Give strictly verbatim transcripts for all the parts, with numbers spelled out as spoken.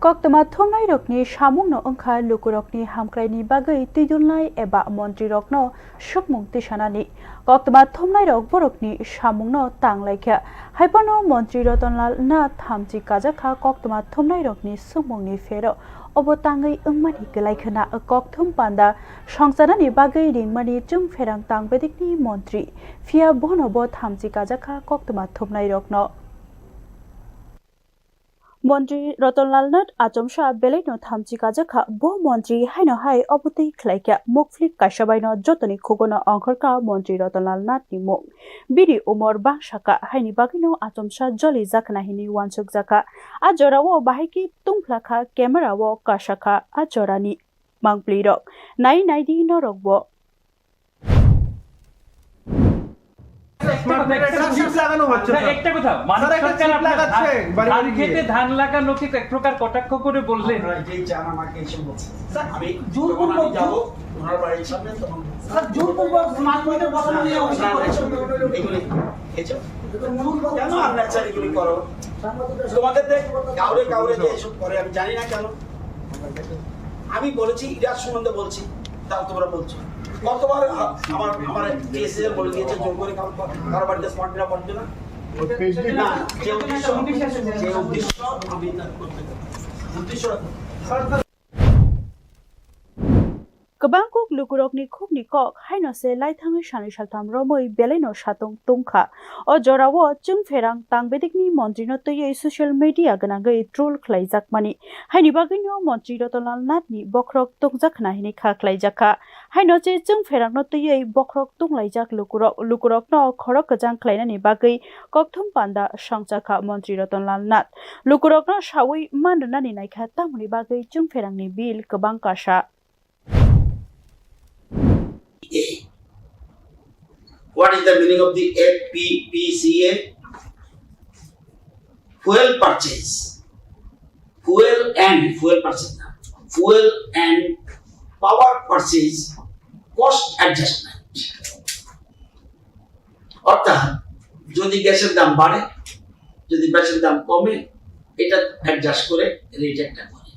Koktwma thumnairokni samungno wngkha lukurokni hamkraini bagwi twidulnai eba montrirokno sukmung tisanani. Koktwma thumnairok borokni samungno tanglaikha. Haiphano montri Ratanlal Nath thamchi kajakha koktwma thumnairokni sukmungni phero obo tangwi wngmani kwlaikhwna kokthum panda songcharnani bagwi ringmani chwngpherang tangbedikni montri. Phiya bono bo thamchi kajakha koktwma thumnairokno. Montri Ratanlal Nath achomsa belaino thamchi kajakha. Bo montri haino hai obotwi khlaikha. Mukphlik kaisa baino jotoni khugono ongkhorkha montri Ratanlal Nathni mung. Bini umor bangsakha, haini bagwino achomsa joli jakhna hinwi uansukjakha. A jorao bahai khe tungphlakha, camera-o kasakha a jorani mangphlirok. Nai naidi norokbo. একটা কথা, একটা কথা, মানিক সরকার আপনার ধান খেতে ধান লাগানো কি এক প্রকার কটাক্ষ করে বললেন? আপনারা যেই চান আমাকে এসে বলছেন। স্যার, আমি জোরপূর্বক যখন আমি যাবো, ওনার বাড়ির সামনে তখন স্যার, জোরপূর্বক স্মার্ট মিটার বসানো নিয়ে অভিযোগ করেছেন। এগুলি, এই যে, কেন আননেচারি এগুলি করো? তোমাদের দেখ, কাউরে কাউরে যে এসব করে, আমি জানি না কেন। আমি বলেছি, ইরাজ সম্বন্ধে বলছি, তাও তোমরা বলছো। কতবার আ-, আমার, আমার কেসে বলে দিয়েছে, জোর করে কারো, কারো বাড়িতে স্মার্ট মিটার বসাবে না। না, যে উদ্দেশ্য, যে উদ্দেশ্য আমি তা করতে পারি। উদ্দেশ্য Kwbang kuk lukurokni khukni kok haino se laithangwi sanwi saltham romwi belaino satung tungkha. O jorao chwngpherang tangbedikni montrino twiwi social media gwnangwi troll khlaijakmani. Haini bagwino montri Ratanlal Nathni bokhorok tungjakhna hinwi kha khlaijakha. Haino se chwngpherangno twiwi bokhorok tunglaijak lukurok, lukurokno khorok kwchang khlainani bagwi kokthum panda songchakha montri Ratanlal Nath. Lukurokno sawi man rwnani naikha, tamoni bagwi chwngpherangni bill kwbang kasa. A. What is the meaning of the F P P C A? Fuel purchase. Fuel and, fuel purchase na. Fuel and power purchase cost adjustment. অর্থাৎ যদি গ্যাসের দাম বাড়ে, যদি গ্যাসের দাম কমে, এটা অ্যাডজাস্ট করে রেট একটা করে।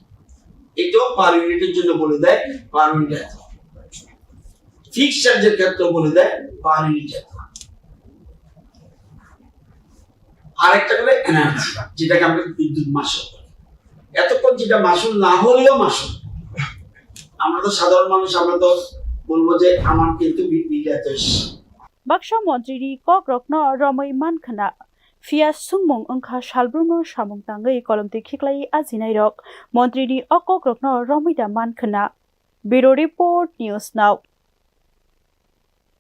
এটাও পার ইউনিটের জন্য বলে দেয় পার ইউনিট এত। ফিক্সড চার্জের ক্ষেত্রে বলে দেয় পার ইউনিট এত। আরেকটা করে এনার্জি, যেটাকে আমরা বিদ্যুৎ মাশুল বলি। এতক্ষণ যেটা মাশুল না হলেও মাশুল। আমরা তো সাধারণ মানুষ, আমরা তো বলবো যে আমার কিন্তু বি-, বিল এত এসছে। Baksa montri ni kok rokno romwi man khwna. Phiya sungmung wngkha salbrumno samung tangwi kolomtwi khiklai ajinai rok. Montri ni o kok rokno romwi da man khwna. Bureau Report, News Now.